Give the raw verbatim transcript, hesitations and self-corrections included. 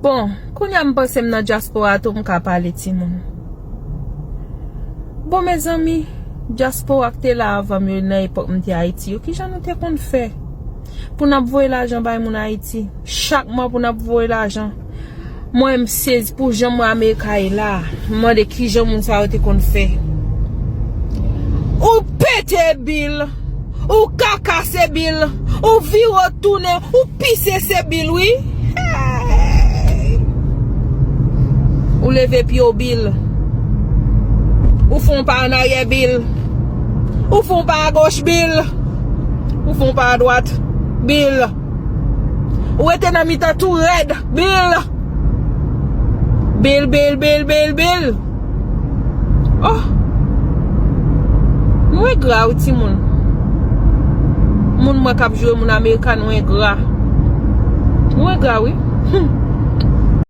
Bon, kounye a m panse m nan dyaspora tou, m ka pale timoun. Bon, mezanmi, dyaspora k te la avan m yo nan epòk m te Ayiti yo, kijan nou te konn fè pou n ap voye lajan bay moun Ayiti? Chak mwa pou n ap voye lajan. Mwen, m sezi pou jan mwen Amerika ye la. M mande kijan moun sa yo te konn fè. Ou pete bil, ou kaka se bil, ou vire w tounen, ou pise se bil, wi. Hey! Ou leve pye w bil. Ou fè yon pa an aryè bil. Ou fè yon pa agoch bil. Ou fè yon pa adwat bil. Ou rete nan mitan tou rèd bil. Bil, bil, bil, bil, bil. Oh. Nou engra wi timoun. Moun mwen k ap joure moun Amerika, nou engra. Nou engra wi. Hmm.